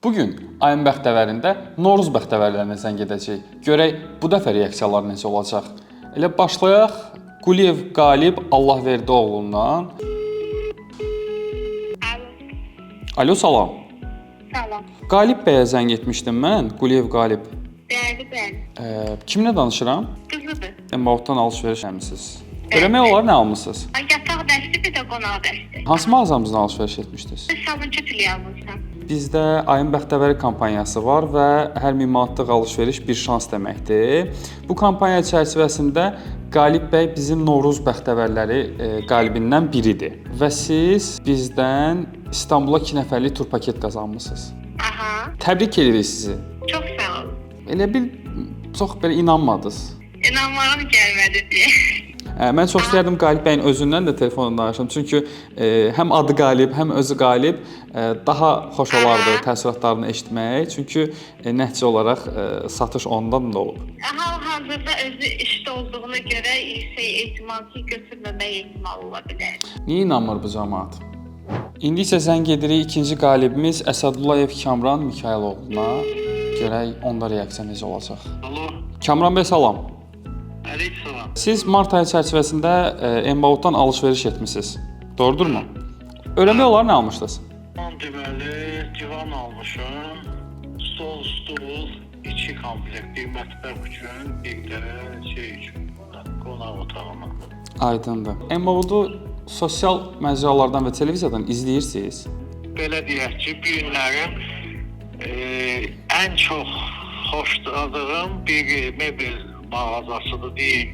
Bu gün ayın bəxtəvərində Novruz bəxtəvərlərinə zəng edəcəyik. Görək bu dəfə reaksiyalar necə olacaq. Elə başlayaq Quliyev Qalib Allahverdi oğlundan. Alo. Alo, salam. Salam. Qalib bəyə zəng etmişdim mən, Quliyev Qalib. Bəli, bəli. Kimlə danışıram? Qızıdır. Embautdan alış-veriş etmisiniz. Öyrənmək olar nə almısınız? Ay, yataq dəsti, bir də qonaq dəsti. Hansı mağazamızdan alış-veriş etmişdiniz? Sabunçu filialımızdan. Bizdə ayın bəxtəvəri kampaniyası var və hər 1000 manatlıq alış-veriş bir şans deməkdir. Bu kampaniya çərçivəsində Qalib bəy bizim Novruz bəxtəvərləri qalibindən biridir və siz bizdən İstanbula 2 nəfərlik tur paket qazanmısınız. Aha. Təbrik edirik sizi. Çox sağ olun. Elə bil çox belə inanmadınız. İnanmağım gəlmədi deyə. Mən çox istərdim Qalib bəyin özündən də telefonla danışım. Çünki həm adı Qalib, həm özü Qalib, daha xoş olardı təəssüratlarını eşitmək. Çünki nəticə olaraq satış ondan da olub. Hal-hazırda özü işdə olduğuna görə şey ehtimal ki, götürməmək ehtimalı ola bilər. Niyə inanmır bu cəmaət? İndi isə zəng edirik ikinci qalibimiz Əsədullayev Kamran Mikayıloğluna. Görək onda reaksiya necə olacaq. Alo, Kamran bəy salam. aleykümselam. Siz mart ayı çərçivəsində Embautdan alış-veriş etmisiniz. Doğrudurmu? Öyrənmək olar nə almışdınız? Mən deməli divan almışım. Stol, stul, iki komplekt, bir mətbəx üçün, bir də şey üçün, qonaq otağına. Aydındır. Embaudu sosial məcralardan və televiziyadan izləyirsiniz. Belə deyək ki, bu günlərim ən çox xoşladığım bir mebel mağazasıdır deyim,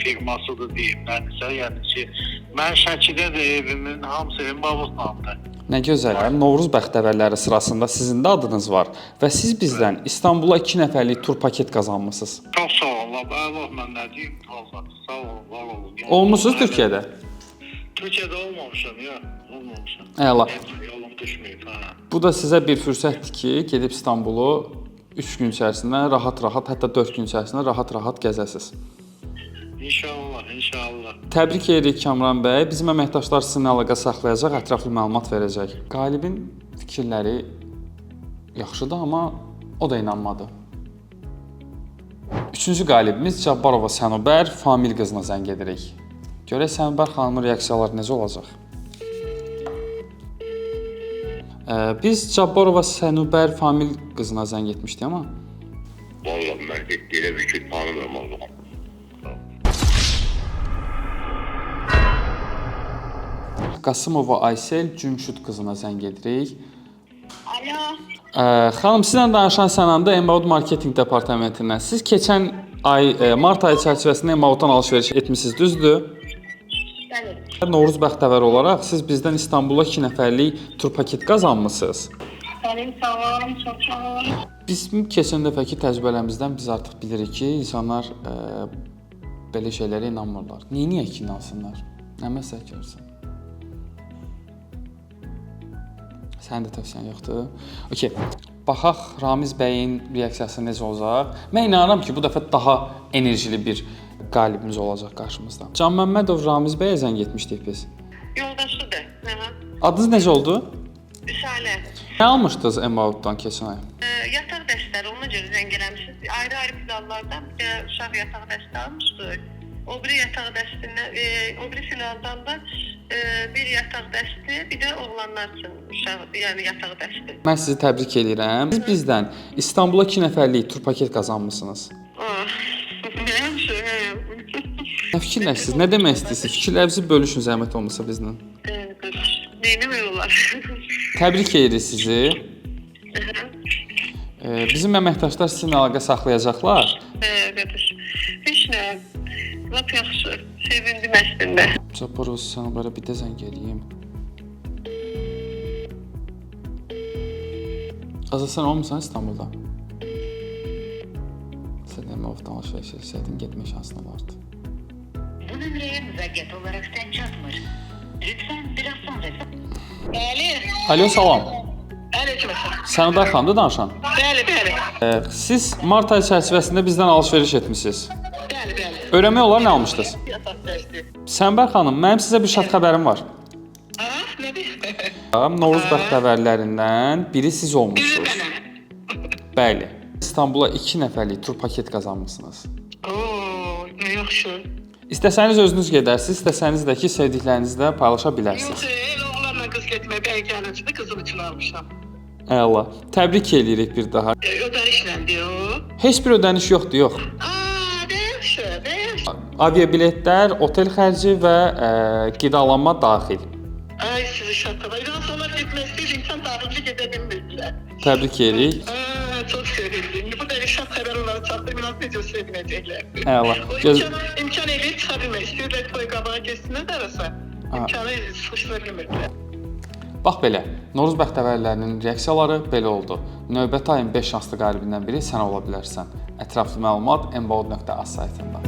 firmasıdır deyim, nəsə, yəni ki, mən Şəkidə də evimin hamısı Embavutlandı. Nə gözəl. Novruz bəxtəvərləri sırasında sizin də adınız var və siz bizdən İstanbula 2 nəfərlik tur paket qazanmısınız. Çox sağ olun, lap əla, mən nə deyim, valla, sağ olun, var olun. Yəni, Olmusunuz Türkiyədə? Türkiyədə olmamışam, ya, olmamışam. Əla. Heç yolum düşməyib, hə. Bu da sizə bir fürsətdir ki, gedib İstanbulu 3 gün içərisində rahat-rahat, hətta 4 gün içərisində rahat-rahat gəzəsiz. İnşallah, inşallah. Təbrik edirik Kamran bəy. Bizim əməkdaşlar sizinlə əlaqə saxlayacaq, ətraflı məlumat verəcək. Qalibin fikirləri yaxşıdır, amma o da inanmadı. Üçüncü qalibimiz Cabbarova Sənubər Famil qızına zəng edirik. Görək Sənubər xanımın reaksiyaları necə olacaq. Biz Cabbarova Sənubər Famil qızına zəng etmişdik amma Vallahi mən heç elə bir şey tanımıram Allahım. Qasımova Aysel Cümşüd qızına zəng edirik. Alo. Xanım, sizlə danışan Sənanda Embaud Marketinq Departamentindən. Siz keçən ay mart ayı çərçivəsində Embauddan alış-veriş etmisiniz, düzdür? Bəli. Novruz bəxtəvəri olaraq siz bizdən İstanbula 2 nəfərlik tur paket qazanmısınız. Bəli, sağ olun, çox sağ olun. Bizim keçən dəfəki təcrübələrimizdən biz artıq bilirik ki, insanlar belə şeylərə inanmırlar. Niyə ki inansınlar? Nə məsləhət görürsən? Sənin də tövsiyən yoxdur. Okay. Baxaq Ramiz bəyin reaksiyası necə olacaq. Mən inanıram ki, bu dəfə daha enerjili bir qalibimiz olacaq qarşımızda. Can Məmmədov Ramiz bəyə zəng etmişdik biz. Yoldaşıdır. Aha. Adınız necə oldu? Vüsalə. Nə almışdınız Embautdan keçən ay? Yataq dəstləri ona görə zəng eləmişsiniz. Ayrı-ayrı filiallardan bir də uşaq yataq dəsti almışdı. O biri yataq dəstindən, o biri filialdan da bir yataq dəsti, bir də oğlanlar üçün uşaq, yəni yataq dəsti. Mən sizi təbrik edirəm. Siz bizdən İstanbula 2 nəfərlik tur paket qazanmısınız. Ah, nə yaxşı, hə. Nə fikirləşirsiniz? Nə demək istəyirsiniz? Fikirlərinizi bölüşün zəhmət olmasa bizlə. Neynəmək olar? Təbrik edirik sizi. Bizim əməkdaşlar sizinlə əlaqə saxlayacaqlar. Hə, qardaş. Heç nə. Lap yaxşı. Sevindim əslində. Cabbarov sənə belə bir də zəng eləyim. Azad sən olmusan İstanbulda? Sən Embautdan alış-veriş etsəydin getmə şansın olardı. Bu nömrəyə müvəqqəti olaraq zəng çatmır. Lütfen biraz sonra Bəli. Alo, salam. Aleykümselam. Sənubər xanımdır danışan. Bəli, bəli. Siz mart ayı çərçivəsində bizdən alış-veriş etmisiniz. Bəli, bəli. Öyrənmək olar nə almışdınız? Yataq dəsti. Sənubər xanım, mənim sizə bir şad xəbərim var. Ha, nədir? Novruz bəxtəvərlərindən biri siz Biri olmusunuz. mənəm. Bəli. İstanbula 2 nəfərlik tur paket qazanmısınız. Oo, nə yaxşı. İstəsəniz özünüz gedərsiniz, istəsəniz də ki, sevdiklərinizlə paylaşa bilərsiniz. Yox, elə oğlanla qız getməyə bəy gəlincində qızım üçün almışam. Əla. Təbrik eləyirik bir daha. Ödənişlə deyir. Heç bir ödəniş yoxdur, yox. Aa, nə yaxşı, nə yaxşı. Aviabiletlər, otel xərci və qidalanma daxil. Ay sizi şad tava. İnanın onlar getmək istəyir, imkan daxili gedə bilmirdilər. Təbrik eləyirik. Aa, çox sevindim. Bu dəqiqə şad xəbər onlara çatdı. İnanın necə sevinəcəklər. Əla. O Göz imkan eləyib çıxa bilmək istəyirlər. Toy qabağa getsinlər də arasa. İmkanı sıxışdıra bilmirdilər. Bax belə. Novruz bəxtəvərlərinin reaksiyaları belə oldu. Növbəti ayın 5 şanslı qalibindən biri sən ola bilərsən. Ətraflı məlumat mbaud.az saytında.